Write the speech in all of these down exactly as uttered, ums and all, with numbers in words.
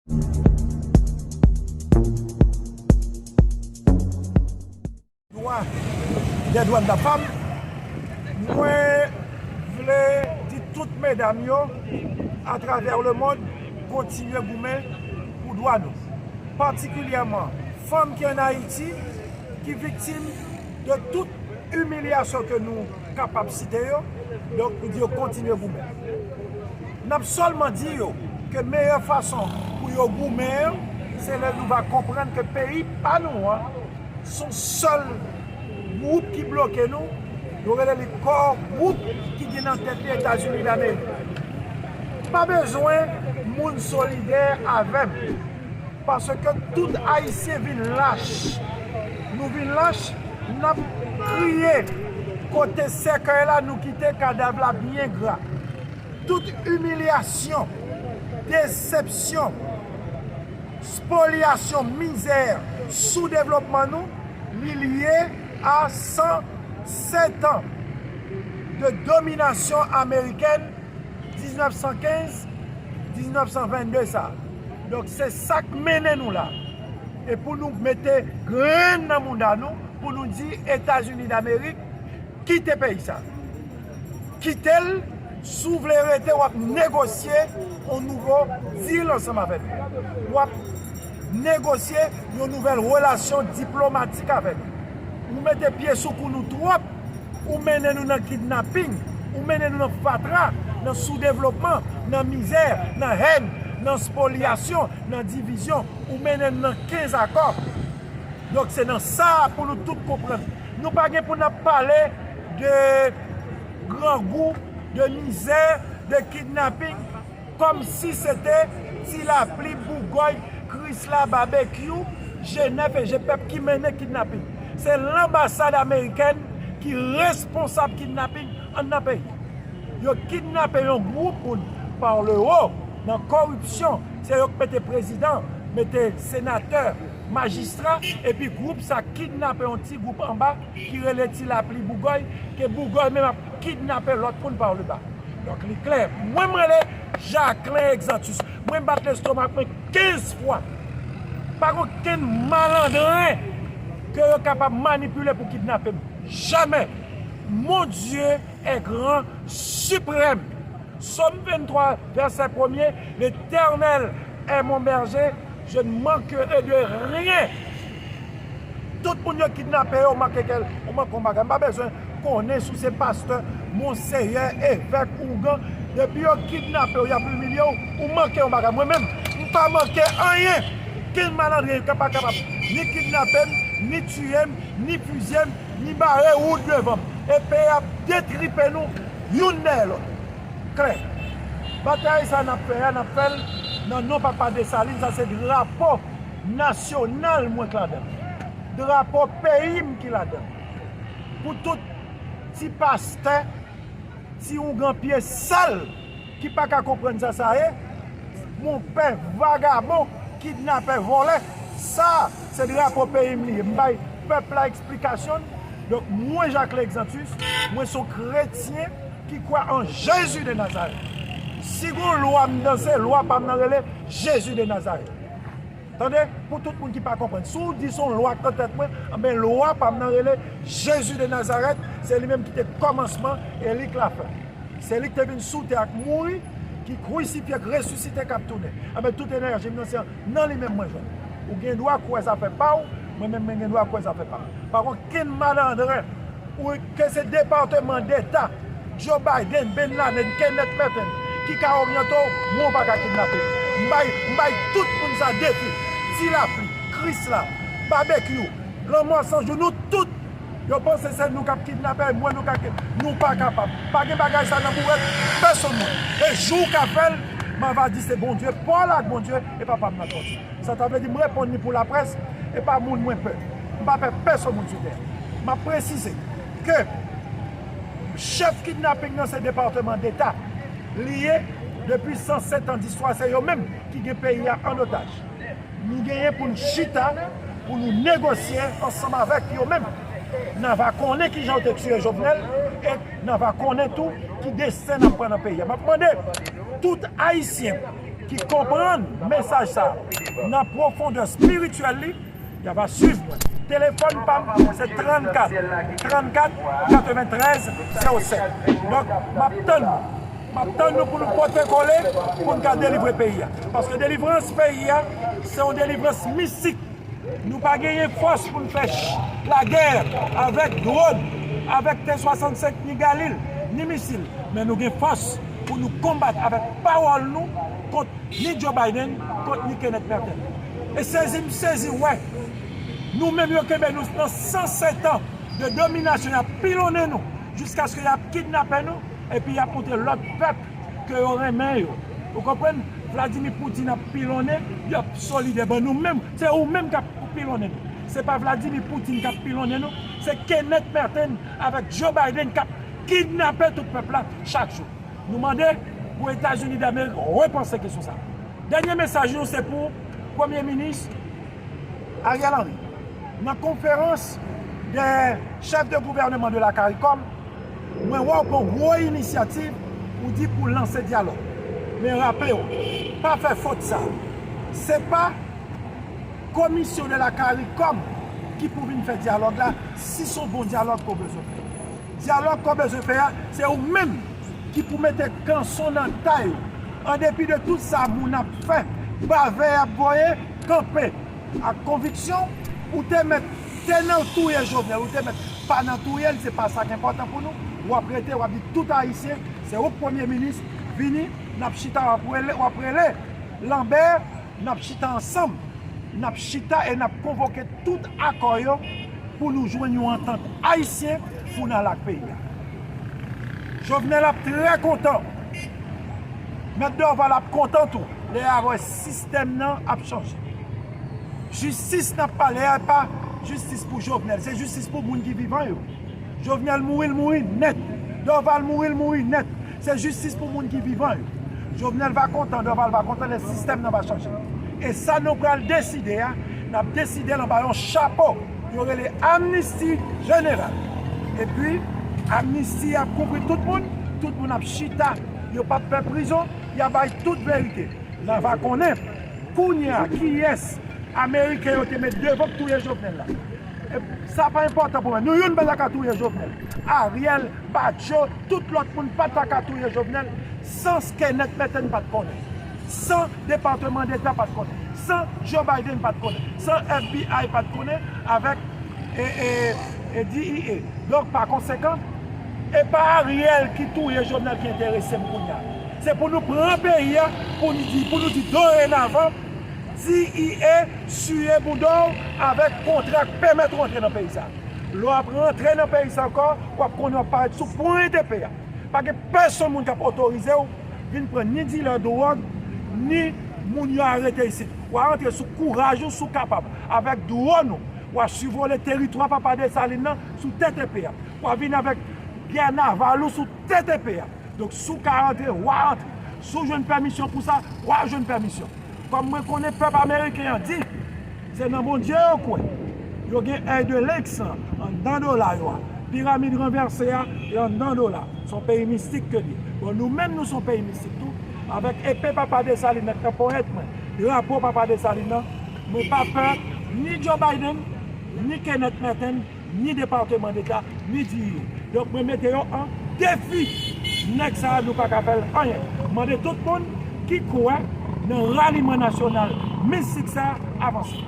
Dwa dè dwa de la fanm, mwen vle di tout medam yo atravè lemonn kontinye goumen pou dwa nou, patikilyèman fanm ki ann Ayiti ki viktim de tout imilyasyon ke nou kapab site yo. Donk, nou di yo kontinye goumen. N ap sèlman di yo ke meyè fason pou yo goumen an, se lè nou va konprann ke peyi pa nou an, se yon sèl gwoup ki bloke nou, yo rele li kò gwoup ki gen nan tèt li Etazini Damerik. Pa bezwen moun solidè avè m. Paske tout Ayisyen vin lach. Nou vin lach, n ap kriye kote sèkèy la, nou kite kadav la byen gra. Tout imilyasyon, desepsyon, spolyasyon, mizè, soudevlopman nou, li lye a san sèt an de dominasyon amerikèn diznèf san kenz, diznèf san vennde sa. Donk, se sa k mennen nou la. E pou nou mete grenn nan mouda nou, pou nou di Etazini Damerik, kite peyi sa. Kite l, si w vle rete, w ap negosye yon nouvo deal ansanm avè nou. W ap negosye yon nouvèl relasyon diplomatik avè nou. Ou mete pye sou kou nou twòp, ou mennen nou nan kidnaping, ou mennen nou nan fatra, nan soudevlopman, nan mizè, nan hèn, nan spolyasyon, nan divizyon, ou mennen nou nan kenz akò. Donk, se nan sa a pou nou tout konprann. Nou pa gen pou n ap pale de grangou, de mizè, de kidnaping, kòmsi se te Ti Lapli, Bougòy, Krisla, Babekyou, Jenèf e Jepèp ki mennen kidnaping. Se lanbasad amerikèn ki responsab kidnaping anndan peyi. Yo kidnape yon gwoup moun par le haut, nan koripsyon. Se yo k mete prezidan, mete senatè, majistra, epi gwoup sa kidnape yon ti gwoup anba ki rele Ti Lapli Bougòy, ke Bougòy menm ap kidnape lòt moun par le bas. Donk, li klè. Mwen, m rele Jacquelin Exantus. Mwen bat lestomak mwen kenz fwa. Pa gen okenn malandren ke yo kapab manipile pou kidnape m. Jamè. Mon Dieu est grand, suprême. Sòm venntwa, vèsè premye, L'Éternel est mon berger, je ne manquerai de rien. Tout moun yo kidnape yo, manke kèl, ou manke yon bagay. M pa bezwen konnen si w se pastè, monseyè, evèk, ougan. Depi yo kidnape w, y ap imilye w, ou manke yon bagay. Mwen menm, m pa manke anyen. Kenn malandren ka pa kapab ni kidnape m, ni tiye m, ni fizye m, ni bare wout devan m. E peyi ap detripe nou youn dèyè lòt. Klè. Batay sa n ap fè a, n ap fè l nan non Papa Desalin, sa se drapo nasyonal mwen k ladan l. Drapo peyi m ki ladan l. Pou tout ti pastè, ti ougan pye sal ki pa ka konprann sa sa ye, monpè, vagabon, kidnapè, vòlè, sa se drapo peyi m li ye. M bay pèp la eksplikasyon l. Donk, mwen, Jacquelin Exantus, mwen se yon kretyen ki kwè an Jezi de Nazarèt. Si gon lwa m danse, lwa pa m nan rele Jezi de Nazarèt. Tande, pou tout moun ki pa konprann. Si w di se yon lwa k nan tèt mwen, anben, lwa pa m nan rele Jezi de Nazarèt, se li menm ki te kòmansman e li k lafen. Se li ki te vin sou tè a, k mouri, ki krisifye, k resisite, k ap tounen. Anben, tout enèji m nan se nan li menm mwen jwenn. Ou gen dwa kwè zafè pa w, mwen menm mwen gen dwa kwè zafè pa m. Pa gen okenn malandren, ou ke se Depatman Deta, Joe Biden, Ben Laden, Kenneth Merten, ki ka oryante w, mwen w pa ka kidnape m. M bay, m bay tout moun sa defi. Ti Lapli, Krisla, Babekyou, Lanmò San Jou, nou tout, yo panse se nou k ap kidnape, mwen nou ka kid-, nou pa kapab. Pa gen bagay sa nan bourèt pèsonn mwen. E jou w ka fè l, m ava di se Bondye, pa w la ak Bondye, e papa m nan konti. Sa ta vle di m reponn li pou laprès, e pa moun mwen pè. M pa pè pèsonn moun sou tè. M ap presize ke chèf kidnaping nan se Depatman Deta. Li ye, depi san sèt an distwa, se yo menm ki gen peyi a an otaj. Nou genyen pou n chita, pou nou negosye ansanm avèk yo menm. N ava konnen kijan yo te tiye Jovenel e n ava konnen tou ki desten n ap pran nan peyi a. M ap mande tout Ayisyen ki konprann mesaj sa a nan pwofondè espirityèl li, y ava swiv mwen. Telefòn pa m se trannkat, trannkat, katreventrèz, zewo sèt. Donk, m ap tann nou. M ap tann nou pou nou pote kole, pou n ka delivre peyi a. Paske delivrans peyi a, se yon delivrans mistik. Nou pa genyen fòs pou n fè ch-, lagè avèk dwòn, avèk T swasannsenk, ni Galil, ni misil. Men nou gen fòs pou nou konbat avèk pawòl nou kont ni Joe Biden, kont ni Kenneth Merten. E sezi m sezi wè, nou menm yo kenbe nou nan san sèt an de dominasyon, y ap pilonnen nou jiskaske y ap kidnape nou, epi y ap montre lòt pèp ke yo renmen yo. Ou konprann? Vladimir Putin ap pilonnen, y ap solidè ban nou menm. Se ou menm k ap pilonnen nou. Se pa Vladimir Putin k ap pilonnen nou. Se Kenneth Merten avèk Joe Biden k ap kidnape tout pèp la chak jou. Nou mande pou Etazini Damerik repanse kesyon sa. Dènye mesaj nou se pou Premye Minis Ariel Henry. Nan konferans de chèf de gouvèneman de la CARICOM, mwen wè w pran gwo inisyativ, ou di pou lanse dyalòg. Men raple w, pa fè fot sa. Se pa komisyon de la CARICOM ki pou vin fè dyalòg la, si se yon bon dyalòg ke w bezwen fè. Dyalòg ke w bezwen fè a, se ou menm ki pou mete kanson nan tay ou. An depi de tout sa moun ap fè, bavè y ap voye, kanpe ak konviksyon, ou te mèt te nan touye Jovenel, ou te mèt pa nan touye l, se pa sa k enpòtan pou nou. W ap rete, w ap di tout Ayisyen, se ou k premye minis, vini, n ap chita, w ap rele, w ap rele Lambert, n ap chita ansanm, n ap chita e n ap konvoke tout akò yo pou nou jwenn yon antant ayisyen pou n al ak peyi a. Jovenel ap trè kontan. Mèt Dorval ap kontan tou lè y a wè sistèm nan ap chanje. Jistis n ap pale a, pa jistis pou Jovenel, se jistis pou moun ki vivan yo. Jovenel mouri, l mouri nèt. Dorval mouri, l mouri nèt. Se jistis pou moun ki vivan yo. Jovenel va kontan, Dorval va kontan, lè sistèm nan va chanje. E sa nou pral deside a, n ap deside l anba yon chapo yo rele amnisti jeneral. Epi, amnisti ap kouvri tout moun, tout moun ap chita, yo p ap pè prizon, y a bay tout verite. N a va konnen kounye a kiyès Ameriken yo te met devan k touye Jovenel la. E sa pa enpòtan pou mwen. Nou youn pa ta ka touye Jovenel. Ariel, Badio, tout lòt moun pa ta ka touye Jovenel san Kenneth Merten pa t konnen. San Depatman Deta pa t konnen. San Joe Biden pa t konnen. San F B I pa t konnen avèk e, e, e D E A. Donk, pa konsekan, e pa Ariel ki touye Jovenel ki enterese m kounye a. Se pou nou pran peyi a, pou nou di, pou nou di dorenavan, D E A siye bouda w avèk kontra k pèmèt ou antre nan peyi sa. Lè w ap rantre nan peyi sa ankò, w ap konnen w ap parèt sou pwen de pe a. Pa gen pèsonn moun k ap otorize w vin pran ni dilè dwòg, ni moun yo arete isit. W a rantre sou kouraj ou, si w kapab, avèk dwòn ou. W a sivole teritwa Papa Desalin nan sou T T P a. W a vin avèk gè naval ou sou T T P a. Donk, si w ka rantre, w a rantre. Si w jwenn pèmisyon pou sa, w a jwenn pèmisyon. Kòm mwen konnen pèp ameriken an di, se nan Bondye yo kwè. Yo gen Œil de Lynx anndan dola yo a. Piramid ranvèse a, e anndan dola. Se yon peyi mistik ke l ye. Bon, nou menm, nou se yon peyi mistik tou. Avèk epe Papa Desalin nan k nan ponyèt mwen, drapo Papa Desalin nan, mwen pa pè ni Joe Biden, ni Kenneth Merten, ni Depatman Deta, ni D E A. Donk, mwen mete yo an defi. Nèg sa a, nou pa ka fè l anyen. Mande tout moun ki kwè nan raliman nasyonal mistik sa a avanse.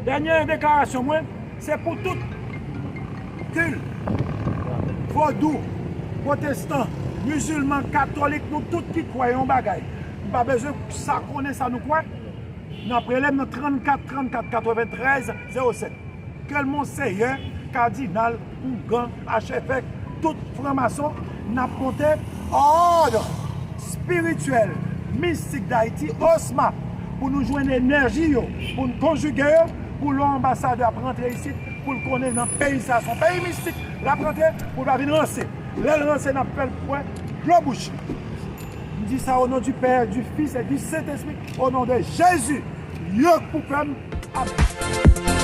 Dènye deklarasyon mwen, se pou tout kilt, vodou, pwotestan, mizilman, katolik, nou tout ki kwè yon bagay. M pa bezwen sa konnen sa nou kwè. N ap rele m nan trannkat trannkat katreventrèz zewo sèt. Ke l Monseyè, Kadinal, Ougan, Achevèk, tout franmason, n ap monte òd espirityèl, mistik Dayiti, osma, pou nou jwenn enèji yo, pou n konjige yo, pou lè yon anbasadè ap rantre isit, pou l konnen nan peyi sa, se yon peyi mistik, l ap rantre, pou l pa vin ranse. Lè l ranse, n ap fè l bwè dlo bouch li. M di sa au nom du Père, du Fils et du Saint-Esprit, au nom de Jésus. Yo k pou pè m ap